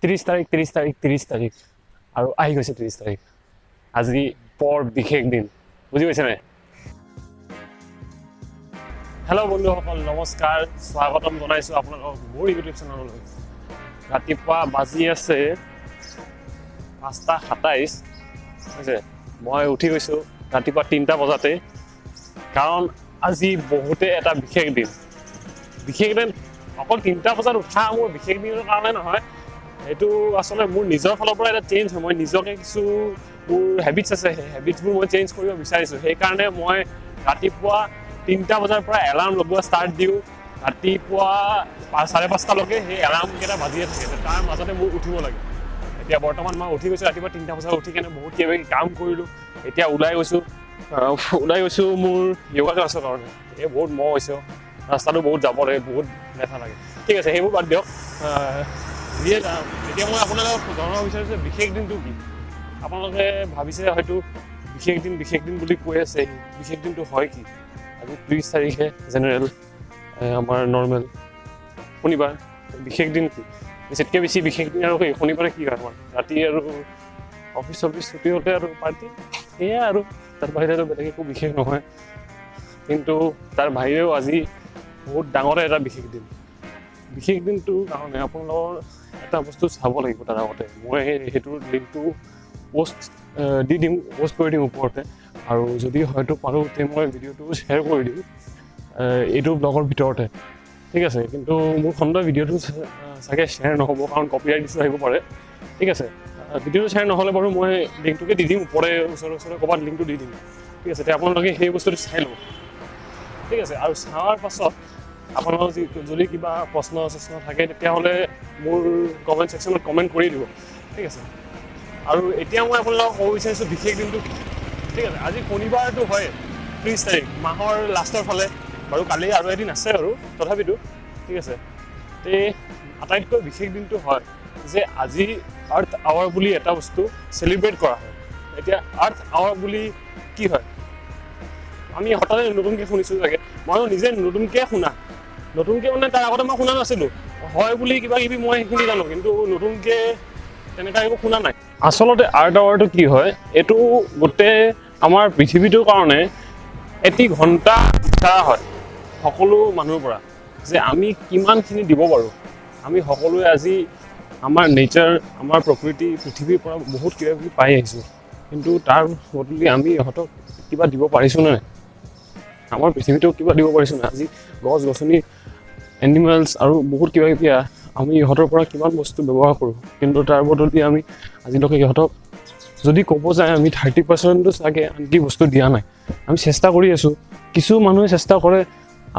30 তাৰিখ, 30 তাৰিখ, 30 তাৰিখ আৰু আহি গৈছে 30 তাৰিখ। আজি বৰ বিশেষ দিন, বুজি পাইছেনে? হেল্ল' বন্ধুসকল, নমস্কাৰ। স্বাগতম জনাইছোঁ আপোনালোকক মোৰ ইউটিউব চেনেললৈ। ৰাতিপুৱা বাজি আছে 5টা 27 হৈছে। মই উঠি গৈছোঁ ৰাতিপুৱা 3টা বজাতে, কাৰণ আজি বহুতে এটা বিশেষ দিন। বিশেষ দিন অকল 3টা বজাত উঠা মোৰ বিশেষ দিনৰ কাৰণে নহয়, সেইটো আচলতে মোৰ নিজৰ ফালৰ পৰা এটা চেঞ্জ হয়। মই নিজকে কিছু মোৰ হেবিটছ আছে, সেই হেবিটছবোৰ মই চেঞ্জ কৰিব বিচাৰিছোঁ। সেইকাৰণে মই ৰাতিপুৱা 3টা বজাৰ পৰা এলাৰ্ম লগোৱা ষ্টাৰ্ট দিওঁ। ৰাতিপুৱা 5:30লৈকে সেই এলাৰ্মকেইটা বাজিয়ে থাকে। তাৰ মাজতে মোৰ উঠিব লাগে। এতিয়া বৰ্তমান মই উঠি গৈছোঁ। ৰাতিপুৱা 3টা বজাত উঠি কেনে বহুত কিবা কিবি কাম কৰিলোঁ। এতিয়া ওলাই গৈছোঁ, ওলাই গৈছোঁ মোৰ য়োগা ক্লাছৰ কাৰণে। এই বহুত মহ হৈছে অ'। ৰাস্তাটো বহুত যাব লাগে, বহুত লেঠা লাগে। ঠিক আছে, সেইবোৰ বাদ দিয়ক। যিয়ে এতিয়া মই আপোনালোকক জনাব বিচাৰিছোঁ বিশেষ দিনটো কি। আপোনালোকে ভাবিছে হয়তো বিশেষ দিন, বিশেষ দিন বুলি কৈ আছে, বিশেষ দিনটো হয় কি? আজি 30 তাৰিখে জেনেৰেল আমাৰ নৰ্মেল শনিবাৰ। বিশেষ দিন কি? বেছিতকৈ বেছি বিশেষ দিন আৰু কি? শনিবাৰে কি হয় আমাৰ? ৰাতি আৰু অফিচ চফিচ ছুটি হ'লে আৰু পাৰ্টি, সেয়াই আৰু। তাৰ বাহিৰেতো বেলেগ একো বিশেষ নহয়। কিন্তু তাৰ বাহিৰেও আজি বহুত ডাঙৰ এটা বিশেষ দিন। বিশেষ দিনটোৰ কাৰণে আপোনালোকৰ এটা বস্তু চাব লাগিব। তাৰ আগতে মই সেইটোৰ লিংকটো পষ্ট দি দিম, পষ্ট কৰি দিম ওপৰতে। আৰু যদি হয়তো পাৰোঁ, তে মই ভিডিঅ'টো শ্বেয়াৰ কৰি দিম এইটো ব্লগৰ ভিতৰতে। ঠিক আছে, কিন্তু মোৰ খণ্ডৰ ভিডিঅ'টো চাগে শ্বেয়াৰ নহ'ব, কাৰণ কপিৰাইট ইছ্যু আহিব পাৰে। ঠিক আছে, ভিডিঅ'টো শ্বেয়াৰ নহ'লে বাৰু মই লিংকটোকে দি দিম। ওপৰে ওচৰে ওচৰে ক'ৰবাত লিংকটো দি দিম। ঠিক আছে, তেতিয়া আপোনালোকে সেই বস্তুটো চাই ল'ব। ঠিক আছে, আৰু চোৱাৰ পাছত আপোনালোকৰ যদি কিবা প্ৰশ্ন চশ্ন থাকে, তেতিয়াহ'লে মোৰ কমেণ্ট ছেকশ্যনত কমেণ্ট কৰি দিব। ঠিক আছে, আৰু এতিয়া মই আপোনালোকক ক'ব বিচাৰিছোঁ বিশেষ দিনটো কি। ঠিক আছে, আজি শনিবাৰটো হয় 30 তাৰিখ, মাহৰ লাষ্টৰ ফালে। বাৰু কালি আৰু এদিন আছে আৰু তথাপিতো। ঠিক আছে, তে আটাইতকৈ বিশেষ দিনটো হয় যে আজি আৰ্থ আৱাৰ বুলি এটা বস্তু চেলিব্ৰেট কৰা হয়। এতিয়া আৰ্থ আৱাৰ বুলি কি হয়, আমি হঠাতে নতুনকৈ শুনিছোঁ চাগে। ময়ো নিজে নতুনকৈ শুনা, নতুনকৈ মানে তাৰ আগতে মই শুনা নাছিলোঁ। হয় বুলি কিবা কিবি মই সেইখিনি জানো, কিন্তু নতুনকৈ তেনেকুৱা একো শুনা নাই। আচলতে আৰ্থ আৱাৰটো কি হয়? এইটো গোটেই আমাৰ পৃথিৱীটোৰ কাৰণে এটি ঘণ্টা বিচৰা হয় সকলো মানুহৰ পৰা যে আমি কিমানখিনি দিব পাৰোঁ। আমি সকলোৱে আজি আমাৰ নেচাৰ, আমাৰ প্ৰকৃতি, পৃথিৱীৰ পৰা বহুত কিবা কিবি পাই আহিছোঁ। কিন্তু তাৰ বদলি আমি ইহঁতক কিবা দিব পাৰিছোঁ নে নাই? আমাৰ পৃথিৱীটোক কিবা দিব পাৰিছোঁ নাই? আজি গছ গছনি, এনিমেলছ আৰু বহুত কিবা কিবি, আমি ইহঁতৰ পৰা কিমান বস্তু ব্যৱহাৰ কৰোঁ। কিন্তু তাৰ বদলি আমি আজিলৈকে ইহঁতক যদি ক'ব যায়, আমি 30%টো চাগে আনকি বস্তু দিয়া নাই। আমি চেষ্টা কৰি আছোঁ, কিছু মানুহে চেষ্টা কৰে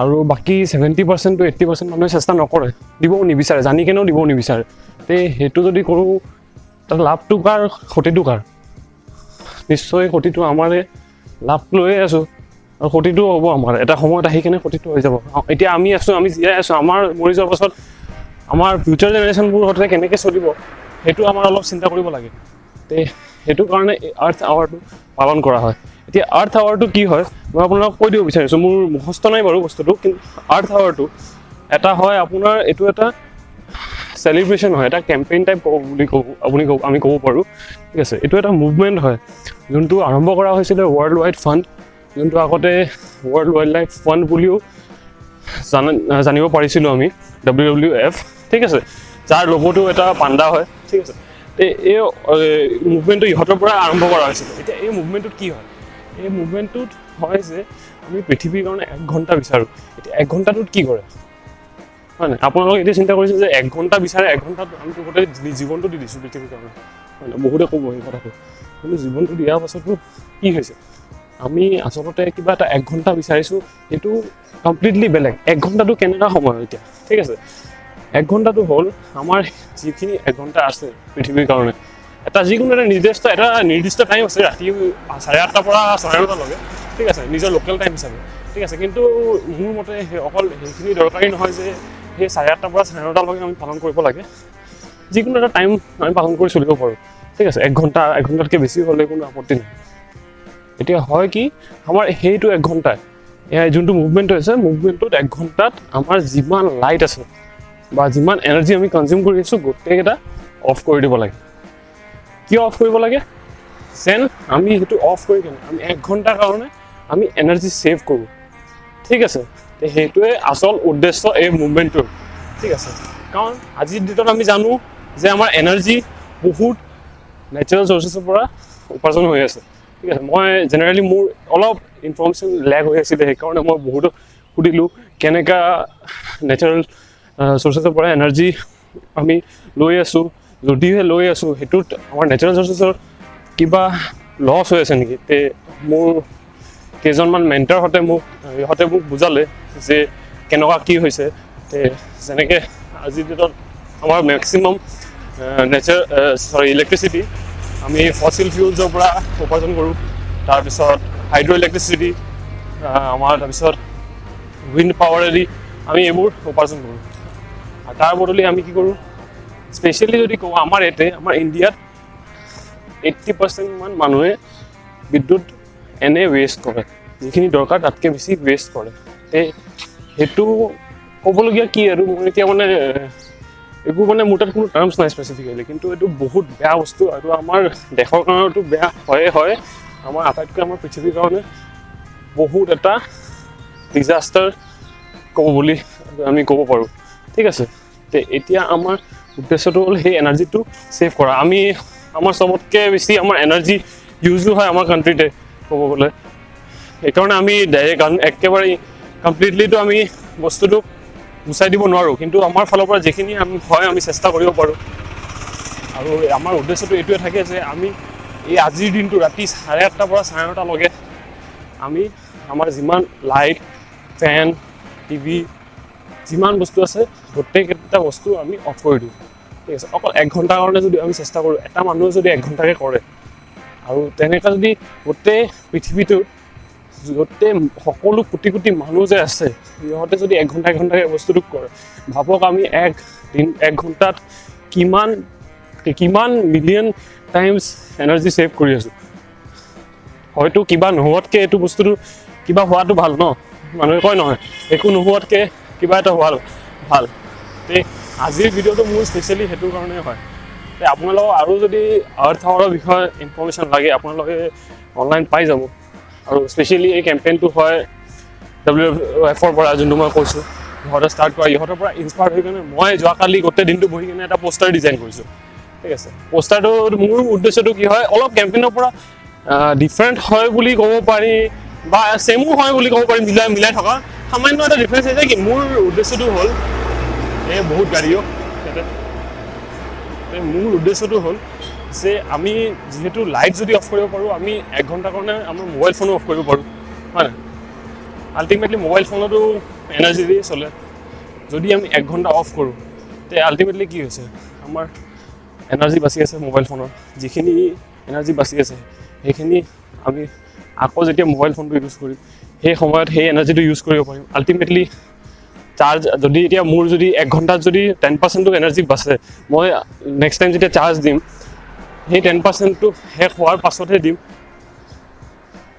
আৰু বাকী 70% টু 80% মানুহে চেষ্টা নকৰে, দিবও নিবিচাৰে, জানি কেনেও দিব নিবিচাৰে। তে সেইটো যদি কৰোঁ, তাৰ লাভটো কাৰ, ক্ষতিটো কাৰ? নিশ্চয় ক্ষতিটো আমাৰে। লাভ লৈয়ে আছোঁ আৰু ক্ষতিটো হ'ব আমাৰ। এটা সময়ত আহি কেনে ক্ষতিটো হৈ যাব। এতিয়া আমি আছোঁ, আমি জীয়াই আছোঁ। আমাৰ মৰি যোৱাৰ পাছত আমাৰ ফিউচাৰ জেনেৰেশ্যনবোৰ হতে কেনেকৈ চলিব, সেইটো আমাৰ অলপ চিন্তা কৰিব লাগে। তে সেইটো কাৰণে এই আৰ্থ আৱাৰটো পালন কৰা হয়। এতিয়া আৰ্থ আৱাৰটো কি হয়, মই আপোনালোকক কৈ দিব বিচাৰিছোঁ। মোৰ মুখস্থ নাই বাৰু বস্তুটো, কিন্তু আৰ্থ আৱাৰটো এটা হয় আপোনাৰ, এইটো এটা চেলিব্ৰেশ্যন হয়, এটা কেম্পেইন টাইপ ক'ব বুলি ক'ব আপুনি ক'ব, আমি ক'ব পাৰোঁ। ঠিক আছে, এইটো এটা মুভমেণ্ট হয় যোনটো আৰম্ভ কৰা হৈছিলে ৱৰ্ল্ড ৱাইড ফাণ্ড, যোনটো আগতে ৱৰ্ল্ড ৱাইল্ড লাইফ ফাণ্ড বুলিও জানিব পাৰিছিলোঁ আমি, WWF। ঠিক আছে, যাৰ লগতো এটা পাণ্ডা হয়। ঠিক আছে, তে এই মুভমেণ্টটো ইহঁতৰ পৰা আৰম্ভ কৰা হৈছিলে। এতিয়া এই মুভমেণ্টটোত কি হয়? এই মুভমেণ্টটোত হয় যে আমি পৃথিৱীৰ কাৰণে এক ঘণ্টা বিচাৰোঁ। এতিয়া এক ঘণ্টাটোত কি কৰে, হয় নাই? আপোনালোকে এতিয়া চিন্তা কৰিছে যে এক ঘণ্টা বিচাৰে, এক ঘণ্টাত আমি গোটেই জীৱনটো দি দিছোঁ পৃথিৱীৰ কাৰণে, হয় নাই? বহুতে ক'ব সেই কথাটো। কিন্তু জীৱনটো দিয়াৰ পাছতো কি হৈছে? আমি আচলতে কিবা এটা এক ঘণ্টা বিচাৰিছোঁ, সেইটো কমপ্লিটলি বেলেগ। এক ঘণ্টাটো কেনেকুৱা সময় এতিয়া? ঠিক আছে, এক ঘণ্টাটো হ'ল আমাৰ যিখিনি এঘণ্টা আছে পৃথিৱীৰ কাৰণে, এটা যিকোনো এটা নিৰ্দিষ্ট টাইম আছে, ৰাতি 8:30ৰ পৰা 9:30লৈকে। ঠিক আছে, নিজৰ লোকেল টাইম হিচাপে। ঠিক আছে, কিন্তু মোৰ মতে সেই অকল সেইখিনি দৰকাৰী নহয় যে সেই 8:30ৰ পৰা 9:30লৈকে আমি পালন কৰিব লাগে। যিকোনো এটা টাইম আমি পালন কৰি চলিব পাৰোঁ। ঠিক আছে, এক ঘণ্টা, এক ঘণ্টাতকৈ বেছি হ'লে কোনো আপত্তি নাই। এতিয়া হয় কি, আমাৰ সেইটো এক ঘণ্টাই এয়া যোনটো মুভমেণ্ট হৈছে, মুভমেণ্টটোত এক ঘণ্টাত আমাৰ যিমান লাইট আছে বা যিমান এনাৰ্জি আমি কনজিউম কৰি আছোঁ, গোটেইকেইটা অফ কৰি দিব লাগে। কিয় অফ কৰিব লাগে? যেন আমি সেইটো অফ কৰি কেনে আমি 1 ঘণ্টাৰ কাৰণে আমি এনাৰ্জি ছেভ কৰোঁ, ঠিক আছে? তে সেইটোৱে আচল উদ্দেশ্য এই মুভমেণ্টটোৰ, ঠিক আছে? কাৰণ আজিৰ ডেটত আমি জানো যে আমাৰ এনাৰ্জি বহুত নেচাৰেল চ'ৰ্চেছৰ পৰা উপাৰ্জন হৈ আছে, ঠিক আছে? মই জেনেৰেলি মোৰ অলপ ইনফৰ্মেশ্যন লেক হৈ আছিলে, সেইকাৰণে মই বহুতো সুধিলোঁ কেনেকুৱা নেচাৰেল চ'ৰ্চেছৰ পৰা এনাৰ্জি আমি লৈ আছোঁ, যদিহে লৈ আছোঁ, সেইটোত আমাৰ নেচাৰেল চ'ৰ্চেছৰ কিবা লছ হৈ আছে নেকি? তে মোৰ কেইজনমান মেণ্টাৰহঁতে মোক, ইহঁতে মোক বুজালে যে কেনেকুৱা কি হৈছে। তে যেনেকৈ আজিৰ ডেটত আমাৰ মেক্সিমাম নেচাৰ চৰি ইলেক্ট্ৰিচিটি আমি ফচিল ফিউলছৰ পৰা উপাৰ্জন কৰোঁ, তাৰপিছত হাইড্ৰ' ইলেক্ট্ৰিচিটি আমাৰ, তাৰপিছত উইণ্ড পাৱাৰেদি আমি এইবোৰ উপাৰ্জন কৰোঁ। আৰু তাৰ বদলি আমি কি কৰোঁ? স্পেচিয়েলি যদি কওঁ, আমাৰ ইয়াতে, আমাৰ ইণ্ডিয়াত 80% মান মানুহে বিদ্যুৎ এনেই ৱেষ্ট কৰে, যিখিনি দৰকাৰ তাতকৈ বেছি ৱেষ্ট কৰে। তে সেইটো ক'বলগীয়া কি আৰু, মোৰ এতিয়া মানে একো মানে মোৰ তাত কোনো টাৰ্মছ নাই স্পেচিফিকেলি, কিন্তু এইটো বহুত বেয়া বস্তু আৰু আমাৰ দেশৰ কাৰণেতো বেয়া হয়ে হয়, আমাৰ আটাইতকৈ আমাৰ পৃথিৱীৰ কাৰণে বহুত এটা ডিজাষ্টাৰ ক'ব বুলি আমি ক'ব পাৰোঁ, ঠিক আছে? তে এতিয়া আমাৰ উদ্দেশ্যটো হ'ল সেই এনাৰ্জিটো ছেভ কৰা। আমি আমাৰ চবতকৈ বেছি আমাৰ এনাৰ্জি ইউজো হয় আমাৰ কাণ্ট্ৰিতে ক'ব গ'লে। সেইকাৰণে আমি ডাইৰেক্ট একেবাৰে কমপ্লিটলিটো আমি বস্তুটো গুচাই দিব নোৱাৰোঁ, কিন্তু আমাৰ ফালৰ পৰা যিখিনি আমি হয় আমি চেষ্টা কৰিব পাৰোঁ। আৰু আমাৰ উদ্দেশ্যটো এইটোৱে থাকে যে আমি এই আজিৰ দিনটো ৰাতি 8:30ৰ পৰা 9:30লৈকে আমি আমাৰ যিমান লাইট, ফেন, টিভি, যিমান বস্তু আছে, গোটেইকেইটা বস্তু আমি অফ কৰি দিওঁ, ঠিক আছে? অকল 1 ঘণ্টাৰ কাৰণে যদি আমি চেষ্টা কৰোঁ, এটা মানুহে যদি 1 ঘণ্টাকৈ কৰে আৰু তেনেকুৱা যদি গোটেই পৃথিৱীটোত গোটেই সকলো কোটি কোটি মানুহ যে আছে, সিহঁতে যদি 1 ঘণ্টা 1 ঘণ্টাকৈ বস্তুটো কৰে, ভাবক আমি এক দিন 1 ঘণ্টাত কিমান কিমান মিলিয়ন টাইমছ এনাৰ্জি ছেভ কৰি আছোঁ। হয়তো কিবা নোহোৱাতকৈ এইটো বস্তুটো কিবা হোৱাটো ভাল ন? মানুহে কয় নহয়, একো নোহোৱাতকৈ কিবা এটা হোৱা ভাল। তে আজিৰ ভিডিঅ'টো মোৰ স্পেচিয়েলি সেইটোৰ কাৰণে হয়। তে আপোনালোকক আৰু যদি আৰ্থ আৱাৰৰ বিষয়ে ইনফৰ্মেশ্যন লাগে, আপোনালোকে অনলাইন পাই যাব। আৰু স্পেচিয়েলি এই কেম্পেইনটো হয় WWFৰ পৰা, যোনটো মই কৈছোঁ, ইহঁতে ষ্টাৰ্ট কৰা। ইহঁতৰ পৰা ইনস্পায়াৰ হৈ কেনে মই যোৱাকালি গোটেই দিনটো বহি কিনে এটা পোষ্টাৰ ডিজাইন কৰিছোঁ, ঠিক আছে? পোষ্টাৰটো মোৰ উদ্দেশ্যটো কি হয়, অলপ কেম্পেইনৰ পৰা ডিফাৰেণ্ট হয় বুলি ক'ব পাৰি বা ছেমো হয় বুলি ক'ব পাৰি, মিলাই মিলাই থকা সামান্য এটা ডিফাৰেঞ্চ হৈছে কি, মোৰ উদ্দেশ্যটো হ'ল, এই বহুত গাড়ীও ইয়াতে, এই মোৰ উদ্দেশ্যটো হ'ল যে আমি যিহেতু লাইট যদি অফ কৰিব পাৰোঁ, আমি 1 ঘণ্টাৰ কাৰণে আমাৰ মোবাইল ফোনো অফ কৰিব পাৰোঁ, হয় নাই? আল্টিমেটলি মোবাইল ফোনতো এনাৰ্জি দিয়ে চলে। যদি আমি 1 ঘণ্টা অফ কৰোঁ, তে আল্টিমেটলি কি হৈছে? আমাৰ এনাৰ্জি বাচি আছে। মোবাইল ফোনৰ যিখিনি এনাৰ্জি বাচি আছে, সেইখিনি আমি আকৌ যেতিয়া মোবাইল ফোনটো ইউজ কৰিম, সেই সময়ত সেই এনাৰ্জিটো ইউজ কৰিব পাৰিম। আল্টিমেটলি চাৰ্জ যদি এতিয়া মোৰ যদি 1 ঘণ্টাত যদি 10%টো এনাৰ্জি বাচে, মই নেক্সট টাইম যেতিয়া চাৰ্জ দিম, সেই 10%টো শেষ হোৱাৰ পাছতহে দিম।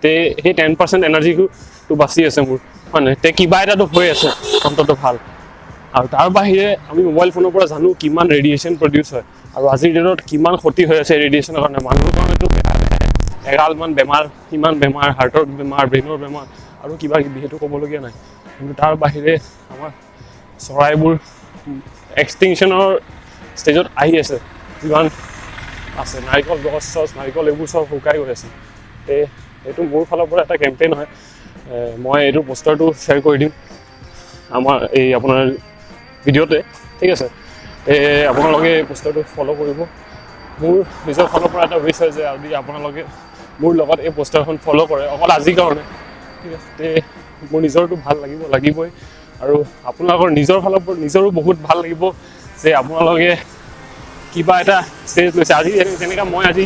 তে সেই 10% এনাৰ্জিটো বাচি আছে মোৰ, হয় নাই? তে কিবা এটাতো হৈ আছে অন্ততঃ ভাল। আৰু তাৰ বাহিৰে আমি মোবাইল ফোনৰ পৰা জানো কিমান ৰেডিয়েশ্যন প্ৰডিউচ হয় আৰু আজিৰ দিনত কিমান ক্ষতি হৈ আছে ৰেডিয়েশ্যনৰ কাৰণে। মানুহৰ কাৰণেতো বেয়া বেয়াই, এগালমান বেমাৰ, ইমান বেমাৰ, হাৰ্টৰ বেমাৰ, ব্ৰেইনৰ বেমাৰ আৰু কিবা কিবি, সেইটো ক'বলগীয়া নাই। কিন্তু তাৰ বাহিৰে আমাৰ চৰাইবোৰ এক্সটিংশ্যনৰ ষ্টেজত আহি আছে। যিমান আছে নাৰিকল গছ চছ, নাৰিকল, এইবোৰ চব শুকাই গৈ আছে। তে সেইটো মোৰ ফালৰ পৰা এটা কেম্পেইন হয়। মই এইটো পোষ্টাৰটো শ্বেয়াৰ কৰি দিম আমাৰ এই আপোনাৰ ভিডিঅ'তে, ঠিক আছে? এই আপোনালোকে এই পোষ্টাৰটো ফ'ল' কৰিব। মোৰ নিজৰ ফালৰ পৰা এটা উইচ হয় যে যদি আপোনালোকে মোৰ লগত এই পোষ্টাৰখন ফ'ল' কৰে অকল আজিৰ কাৰণে, ঠিক আছে, তে মোৰ নিজৰটো ভাল লাগিব লাগিবই আৰু আপোনালোকৰ নিজৰ ফালৰ পৰা নিজৰো বহুত ভাল লাগিব যে আপোনালোকে কিবা এটা ষ্টেজ লৈছে আজি। যেনেকৈ মই আজি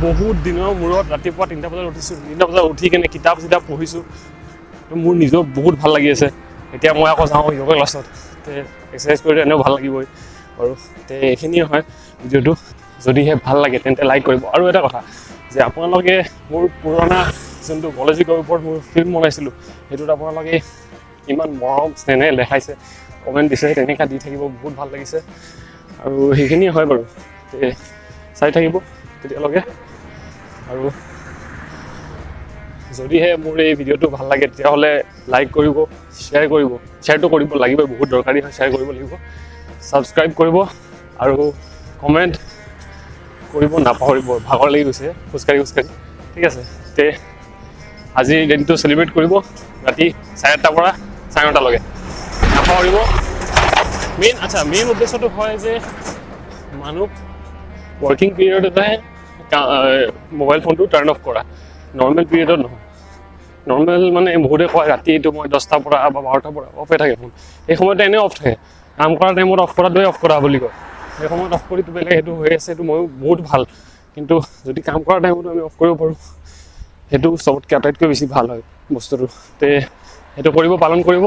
বহুত দিনৰ মূৰত ৰাতিপুৱা 3টা বজাত উঠিছোঁ, 3টা বজাত উঠি কেনে কিতাপ চিতাপ পঢ়িছোঁ, তো মোৰ নিজৰ বহুত ভাল লাগি আছে। এতিয়া মই আকৌ যাওঁ য়োগা ক্লাছত, তে এক্সাৰচাইজ কৰিলে এনেও ভাল লাগিবই বাৰু। তে এইখিনিয়ে হয় ভিডিঅ'টো। যদিহে ভাল লাগে তেন্তে লাইক কৰিব। আৰু এটা কথা যে আপোনালোকে মোৰ পুৰণা যোনটো কলেজিকৰ ওপৰত মোৰ ফিল্ম বনাইছিলোঁ, সেইটোত আপোনালোকে ইমান মৰম স্নেহ দেখাইছে, কমেণ্ট দিছে, তেনেকুৱা দি থাকিব, বহুত ভাল লাগিছে। আৰু সেইখিনিয়ে হয় বাৰু। তে চাই থাকিব তেতিয়ালৈকে। আৰু যদিহে মোৰ এই ভিডিঅ'টো ভাল লাগে, তেতিয়াহ'লে লাইক কৰিব, শ্বেয়াৰ কৰিব। শ্বেয়াৰটো কৰিব লাগিবই, বহুত দৰকাৰী হয়, শ্বেয়াৰ কৰিব লাগিব। ছাবস্ক্ৰাইব কৰিব আৰু কমেণ্ট কৰিব নাপাহৰিব। ভাগৰ লাগি গৈছে খোজকাঢ়ি খোজকাঢ়ি। ঠিক আছে, তে আজিৰ দিনটো চেলিব্ৰেট কৰিব ৰাতি 8:30ৰ পৰা 9:30লৈকে, নাপাহৰিব। মেইন, আচ্ছা, মেইন উদ্দেশ্যটো হয় যে মানুহ ৱৰ্কিং পিৰিয়ডতহে মোবাইল ফোনটো টাৰ্ণ অফ কৰা, নৰ্মেল পিৰিয়ডত নহয়। নৰ্মেল মানে বহুতে কয় ৰাতি এইটো মই 10টাৰ পৰা বা 12টাৰ পৰা অফে থাকে ফোন। সেই সময়তে এনেই অফ থাকে। কাম কৰা টাইমত অফ কৰাটোৱে অফ কৰা বুলি কয়। সেই সময়ত অফ কৰি বেলেগ সেইটো হৈ আছে, সেইটো ময়ো বহুত ভাল। কিন্তু যদি কাম কৰা টাইমতো আমি অফ কৰিব পাৰোঁ, সেইটো চবতকৈ আটাইতকৈ বেছি ভাল হয় বস্তুটো। তে সেইটো কৰিব, পালন কৰিব।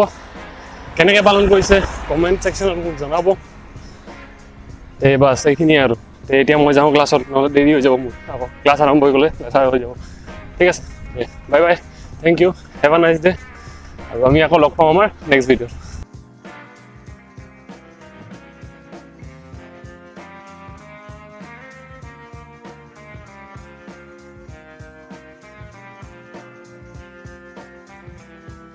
কেনেকৈ পালন কৰিছে, কমেণ্ট ছেকশ্যনত মোক জনাব। তে বাছ, এইখিনিয়ে আৰু। তে এতিয়া মই যাওঁ ক্লাছত, নহ'লে দেৰি হৈ যাব মোৰ। আকৌ ক্লাছ আৰম্ভ হৈ গ'লে লেঠাৰ হৈ যাব। ঠিক আছে, bye bye, thank you, have a nice day। আৰু আমি আকৌ লগ পাম আমাৰ নেক্সট ভিডিঅ'ত।